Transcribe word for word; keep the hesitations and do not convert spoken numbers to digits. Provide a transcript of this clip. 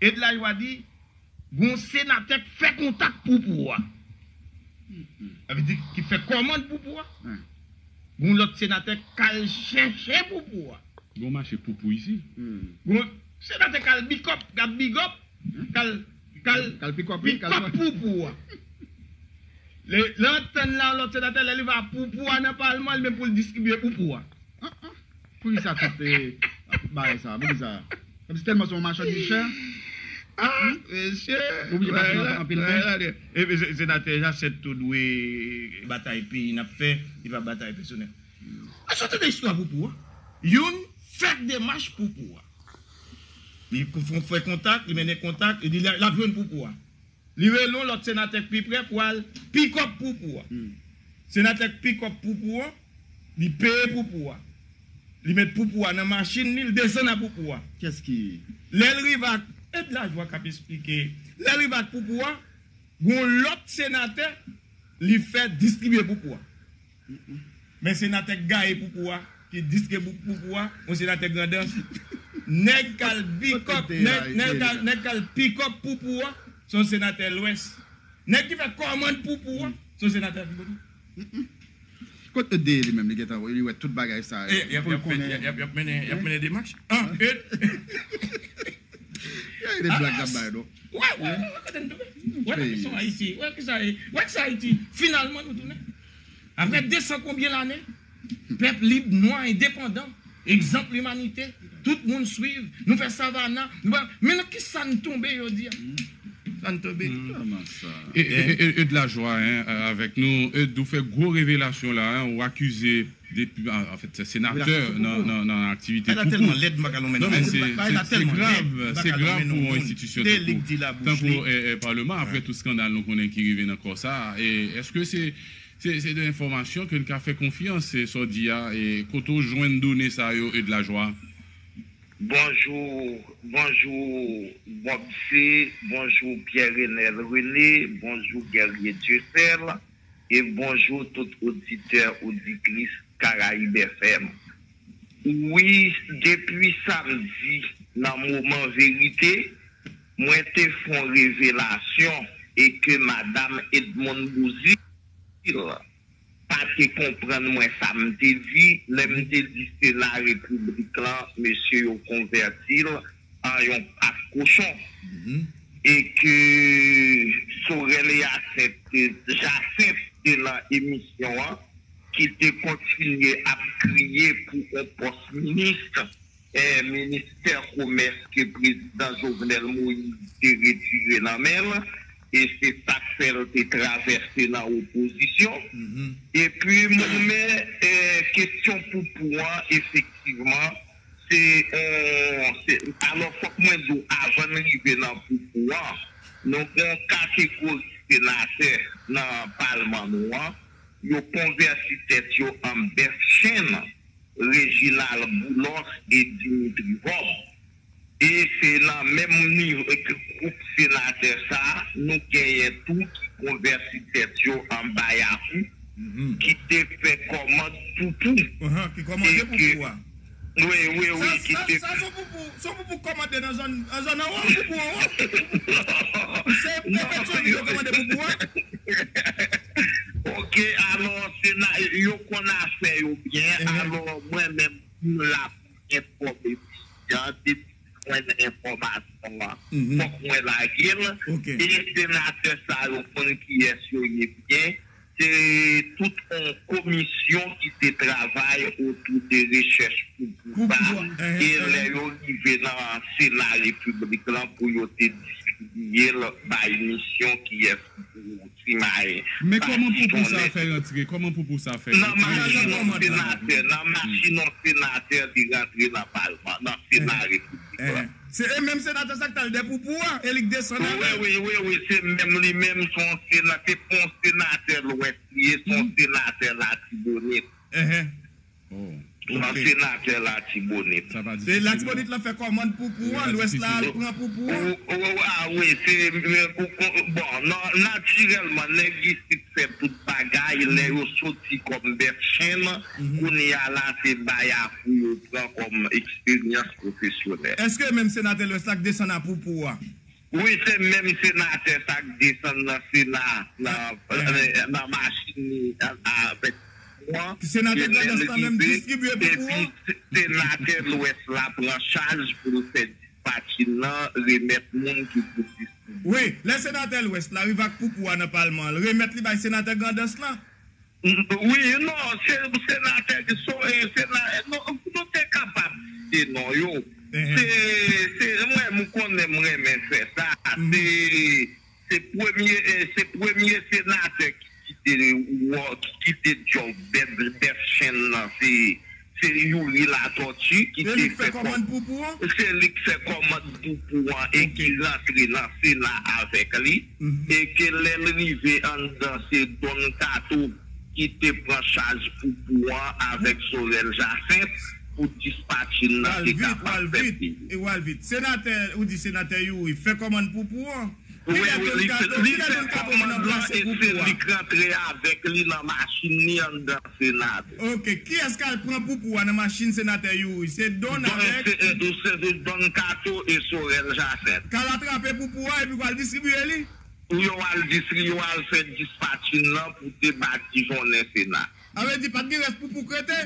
Ed Lajwa di, gon senatè k fè kontak pou pouvwa. Sa vle di ki fè kòmand pou pouvwa. Gon lòt senatè k al chèche pou pouvwa. Gon mache poupou isi. Gon senatè k al bikòp, k ap bigòp, k al k al Kal pikòp, wi, kal pikòp pou pouvwa. Lè lè antann la, lòt senatè, lè li va pou pouvwa nan palman, li menm pou l distribiye pou pouvwa. Poukisa tout bagay sa? Poukisa? Kòmsi tèlman se yon machann di chè. Ah, mesye. Oblije pase anpil pen. Epi senatè Jacinthe tou dwe batay peyi n ap fè, li pa batay pèsonèl. Èske w tande istwa pou pouvwa? Youn fè demach pou pouvwa. Li fè kontak, li mennen kontak, li di l ap jwenn pou pouvwa. Li rele yon lòt senatè k pi prè pou al pikòp pou pouvwa. Senatè k pikòp pou pouvwa, li peye pou pouvwa. Li met pou pouvwa nan machin li, li desann ak pou pouvwa. Kiyès ki? Lè l rive ak, Ed Lajwa k ap esplike, lè l rive ak pou pouvwa, gon lòt senatè li fè distribiye pou pouvwa. Men senatè k gaye pou pouvwa, ki distribiye pou pouvwa, yon senatè Grandans. Nèg k al bikòp, nèg k al pikòp pou pouvwa, se yon senatè Lwès. Nèg ki fè kòmand pou pouvwa, se yon senatè Latibonit. Kot Ed li menm, li gentan, li wè tout bagay sa yo. Y ap mennen demach. Gade blag k ap bay nou. Wè, wè, wè, wè, kote n tonbe. Wè, wè, kisa Ayiti, wè, kisa, wè, kisa Ayiti. Finalman, nou tounen. Apre de san konbyen lane, pèp lib, nwa, endepandan, egzanp limanite, tout moun swiv, nou fè savana, nou pa, men nan kisa n tonbe jodi a? Sa n tonbe? Kòman sa? E, e, e, e, e de la jwa, hein, avèk nou. E, ou fè gwo revelasyon la, hein, ou akize depi, an, anfèt, se senatè nan, nan, nan aktivite poupou. Non, men se, se, se grav, se grav pou yon enstitisyon tankou, tankou, e, e, Palman, apre tout eskandal nou konnen ki rive nan kò sa. E èske se, se, se de enfòmasyon ke n ka fè konfyans, se sa w di a, e kote w jwenn done sa yo, e de la jwa? Bonjou, bonjou, Bob C, bonjou, Pierre Renel René, bonjou, Guerrier Dieuseul. E bonjou tout oditè, oditris Caraïbes F M. Wi, depi samdi, nan Moman Verite, mwen te fè yon revelasyon e ke Madam Edmonde Beauzile pa te konprann mwen sa m te di, lè m te di Sena Repiblik lan, mesye yo konvèti l an yon pak kochon. E ke Sorel Hyacinthe, Jacinthe te nan emisyon an, ki te kontinye ap kriye pou yon pòs minis, eh, ministè komès ke prezidan Jovenel Moïse te retire nan men l, e se sa k fè l te travèse nan opozisyon. Epi mwen, men, eh, kesyon poupou an, efektivman, se, eh, se, alò, fòk mwen di w, avan n rive nan poupou an, nou gen yon kategori senatè nan palman nou an, yo konvèti tèt yo an bèf chenn, Reginald Boulos e Dimitri Vorbe. E se nan menm nivo, gwoup senatè sa a, nou genyen tou ki konvèti tèt yo an bayakou, ki te fè kòmand poupou. Ki kòmande poupou a. Wi, wi, wi, ki te. Sa, sa, se yon poupou, se yon poupou kòmande nan zòn, nan zòn anwo, poupou anwo. Se Pèpètyèl ki te kòmande poupou a. Ok, alò, se na, yo konn afè yo byen. Alò, mwen menm, m la pou enfòme pijan, depi m jwenn enfòmasyon an, fòk mwen lage l. E senatè sa yo konn kiyès yo ye byen. Se tout yon komisyon ki te travay otou de rechèch pou pouvwa. E lè yo rive nan Sena Repiblik lan pou yo te distribiye l bay misyon kiyès ki pou simaye. Men kòman poupou sa fè rantre? Kòman poupou sa fè rantre? Nan machin yon senatè, nan machin yon senatè li rantre nan palman, nan Sena Repiblik lan. Se e menm senatè sa k t al dèyè poupou a, e li k desann avè l. Wi, wi, wi, wi, se menm li menm, se yon sena-, se pa yon senatè Lwès li ye, se yon senatè Latibonit. Nan senatè Latibonit. Se Latibonit lan fè kòmann poupou an, Lwès la al pran poupou an. Ah wi, se bon, natirèlman nèg isit fè tout bagay, lè yo soti kòm bèf chenn, kounye a la se bay a kou yo pran kòm eksperyans pwofesyonèl. Èske menm senatè Lwès la k desann a poupou a? Wi, se menm senatè sa k desann nan Sena nan machin li avèk poupou an. Senatè Grandans lan menm distribye poupou an? Epi senatè Lwès la pran chaj pou l fè dispatchin nan, remèt moun ki pou distribye. Wi, lè senatè Lwès la rive ak poupou a nan palman an, l remèt li bay senatè Grandans lan? Wi, non, se senatè ki sore, nou te kapab site non yo. Se, se, mwen, m konnen m renmen fè sa. Se, se premye, se premye senatè ki kite, ki kite djòb bèf chenn nan. Se, se Youri Latortue ki te fè kòmann poupou an. Se li k fè kòmann poupou an e ki rantre nan Sena avèk li. E ke lè l rive anndan se Don Kato ki te pran chaj poupou an avèk Sorel Jacinthe pou dispatchin nan te kapab fèt. Senatè, ou di senatè Youri fè kòmann poupou an? Wi, wi, li fè kòmann lan e se li k rantre avèk li nan machin li anndan Sena. Ok, kiyès k al pran poupou a nan machin senatè Youri? Se Don avèk. Se Don Kato e Sorel Jacinthe. K al atrape poupou a epi k al distribiye li? Pou yo al distri, yo al fè dispatchin nan pou te batijonnen Sena. Sa vle di pa t gen rès poupou k rete?